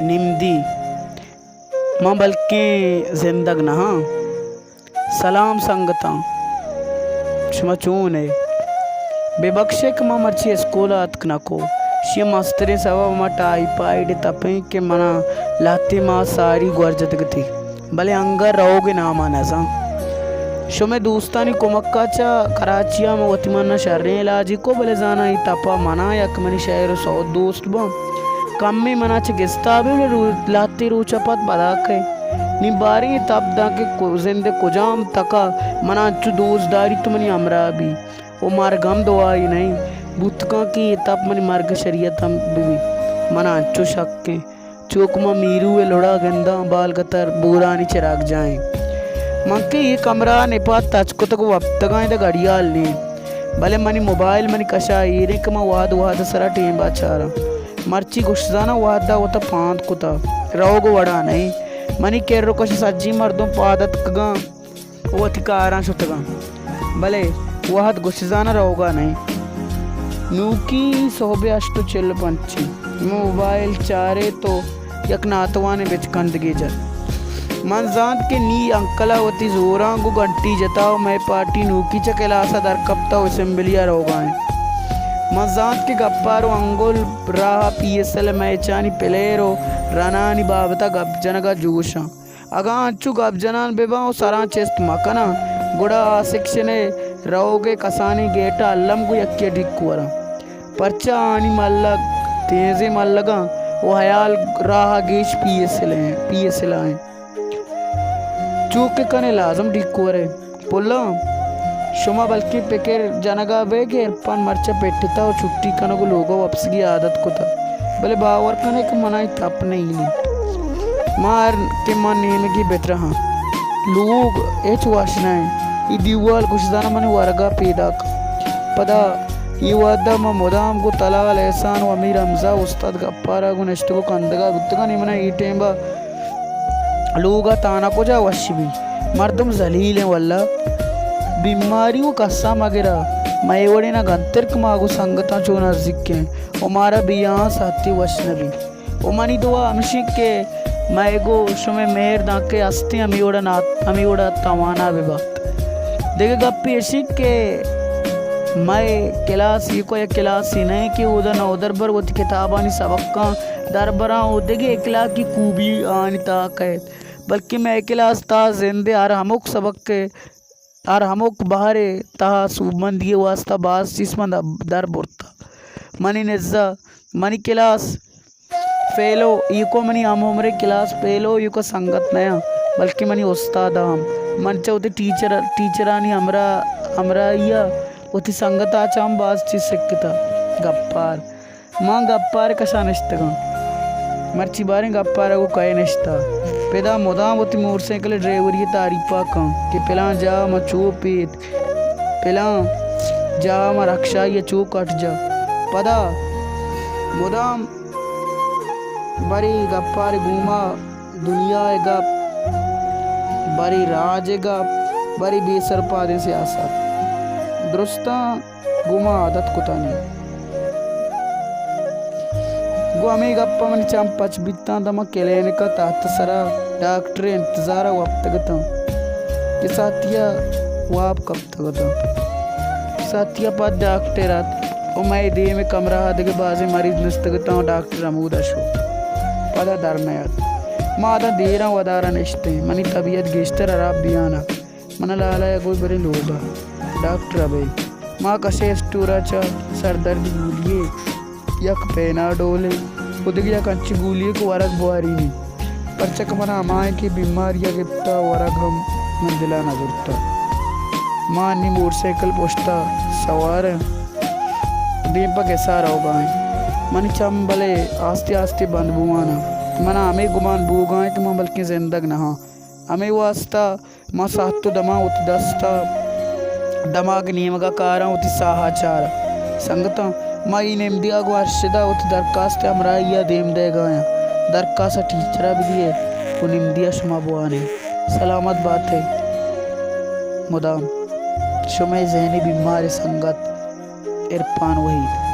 نمدی۔ من بلکیں زندگ نہ آں۔ سلام سنگتاں، شما چون ئے؟ بہ بکش ئے کہ ما مرچی اسکول ءَ اتک نہ کو۔ شی ءِ مستریں سبب ما ٹائیپائیڈ ءِ تپ ایں کہ منا لہتے ماہ ساری گور جتگ اتی، بلے انگہ روگ ءِ نام ءَ نہ زان۔ شمئے دوستانی کمک ءَ چہ کراچی ءَ من وتی من ءَ شریں علاجے کو، بلے زاناں اے تپ ءَ منا یا کہ منی شعر ءُ سوت دوست باں، کمے منا چہ گستا بہ، بلے رو-، لہتے روچ ءَ پد پدا کئے۔ نی باریں اے تپ داں کہ کو-، زند ءِ کجام تک ءَ منا انچو دوست داریت ءُ منی ہمراہ بی۔ ءُ مرگ ہم دعائے نہ ایں۔ بوت کنت کہ اے تپ منی مرگ ءِ شریعت ہم بہ بیت۔ منا انچو شک ایں۔ چو کہ من میرو ءِ لڑ ءَ گنداں، بالگتر بورانی چراگ جاہ ایں۔ من کہ اے کمرہ ءَ نپاد تچک کتگ ءُ وپتگ آں، ادا گھڑیال نیں۔ بلے منی موبائل منی کش ءَ ایر ایں کہ من وہد وہد ءِ سرا ٹیم ءَ چاراں۔ مرچی گوش زاناں وہد ءَ وت ءَ پانت کتگ، روگ ءِ وڑ ءَ نہ ایں۔ منی کر ءُ کش ءَ سجیں مردم پاد اتکگ اَنت۔ وتی کاراں شتگاں، بلے وہد گوش زاناں روگا نئیں۔ نوکی سہبے ہشت و چل و پنچ ایں۔ من موبائل چارت و یک ناتوانیں بچکندگے جت۔ من زانت کہ نی انکل ءَ وتی زوراں گوں گھنٹی جتا و مئے پارٹی نوکی چہ کلاس ءَ در کپتا و اسمبلی ءَ روگا انت۔ من زانت کہ گپار و انگل راہ ءَ پی ایس ایل ءِ میچانی پلیئر و رنانی بابت ءَ گپ جنگ ءَ جوش اَنت۔ اگاں انچو گپ جنان بہ باں و سراں چست مہ کناں، گڑا آ سیکشن ءِ روگ ءِ کسانیں گیٹ ءَ الم گوں یکے ءَ ڈیک وراں۔ پرچا آنی ملگ تیزیں ملگاں و ہیال راہ ءَ گیش پی ایس ایل ءَ، پی ایس ایل ءَ ایں۔ چو کہ کنے لازم ڈیک ورے۔ پلاں، شما بلکیں پکر جنگ ءَ بئے کہ عرفان مرچاں پٹتہ و چھٹی کنگ و لوگ ءَ وپسگی عادت کتہ، بلے باور کن ئے کہ من ءَ اے تپ نہ ایلی۔ ما ہر کہ من نیمگی بترہاں، لوگ ہچ وش نہ انت۔ اے دیوال گوش زاناں منی ورگ ءَ پیداک۔ پدا اے وہد ءَ من مدام گوں تلال احسان و امیر حمزہ و استاد گپار ءَ گوں نشتگ و کندگ ءَ بوتگاں۔ نی من ءَ اے ٹیم ءَ لوگ ءَ تہنا کجا وش بیت؟ مردم ذلیل انت واللہ۔ بیماری و کسا مگرا، مئے وڑینا گنتر کہ ما گوں سنگتاں چو نزیک ایں و مارا بیاہاں ساعتے وش نہ بیت۔ و منی دعا ہمشی کہ مئے گوں شمئے مہر دانکہ ہستیں ہمے وڑا نات-، ہمے وڑا توانا بہ بات۔ دگہ گپے اشی کہ مئے کلاس ایوکا یک کلاسے نہ انت کہ اودا نودربر وتی کتابانی سبقاں دربراں و دگہ اخلاقی خوبی آنی تہا کئیت، بلکیں مئے کلاس تہا زند ءِ ہر ہمک سبق ءِ، ہر ہمک بہر ءِ تہا سوبمندی ءِ واستہ باز چیز من در برتہ۔ منی نزا منی کلاس فیلو ایوکا منی ہم عمریں کلاس فیلو ایوکا سنگت نیاں، بلکیں منی استاد ہم۔ من چہ وتی ٹیچر، ٹیچرانی ہمراہ، ہمراہی ءَ وتی سنگت ءَ چہ ہم باز چیز سکتہ۔ گپار۔ من گپار ءِ کشا نشتگاں۔ مرچی باریں گپار ءَ گوں کئے نشتہ۔ پدا مدام وتی موٹر سائیکل ءِ ڈرائیوری ءِ تعریف ءَ کن کہ پلان جاہ ءَ من چو پیت، پلان جاہ ءَ من رکشائی ءَ چو کٹ جت۔ پدا مدام برے گپار ءِ گوما دنیا ءِ گپ، برے راج ءِ گپ، برے بے سر پادیں سیاست۔ درستاں گوں ما عادت کتانی۔ گوں ہمے گپ ءَ منی چم پچ بیتاں، داں من کلینک ءِ تحت ءِ سرا ڈاکٹر ءِ انتظار ءَ وپتگ اتاں کہ ساعتی ءَ واب کپتگ اتاں۔ ساعتی ءَ پد ڈاکٹر ات و مئے دیم ءِ کمرہ ءَ دگہ بازیں مریض نشتگ اتاں و ڈاکٹر ہمودا شت۔ پدا در نیات۔ ما ادا دیراں ودار ءَ نشتیں۔ منی طبیعت گیشتر ہراب بیان ات۔ من ءَ لالہ ءَ گوشت، بریں لوگ ءَ۔ ڈاکٹر ابید۔ ما کسے اسٹور ءَ چہ سردرد گولی یے، یک پیناڈولے و دگہ یک انچیں گولی یے کہ ورگ بوارینی، پرچا کہ من ءَ ہمائیں کہ بیماری ءَ گپتہ ورگ ہم من دل ءَ نہ زرتہ۔ ما انی موٹر سائیکل پشت ءَ سوار ایں، دیم پہ گس ءَ روگ ءَ ایں۔ منی چم بلے آستے آستے بند بوان اَنت۔ من ءَ ہمے گمان بوگ ءَ اِنت کہ من بلکیں زندگ نہ آں۔ ہمے واستہ من ساہت و دمان وتی دست ءَ دماگ نیمگ ءَ کاراں، وتی ساہ ءَ چاراں۔ سنگتاں، ما اے نمدی ءَ گوں ارشد ءَ وتی درکاست ءِ ہمراہی ءَ دیم دئیگ ءَ آں۔ درکاست ءَ ٹیچر ءَ بدئے و نمدی ءَ شما بوان ئے۔ سلامت بات ئے مدام۔ شمئے ذہنی بیمار سنگت عرفان وحید۔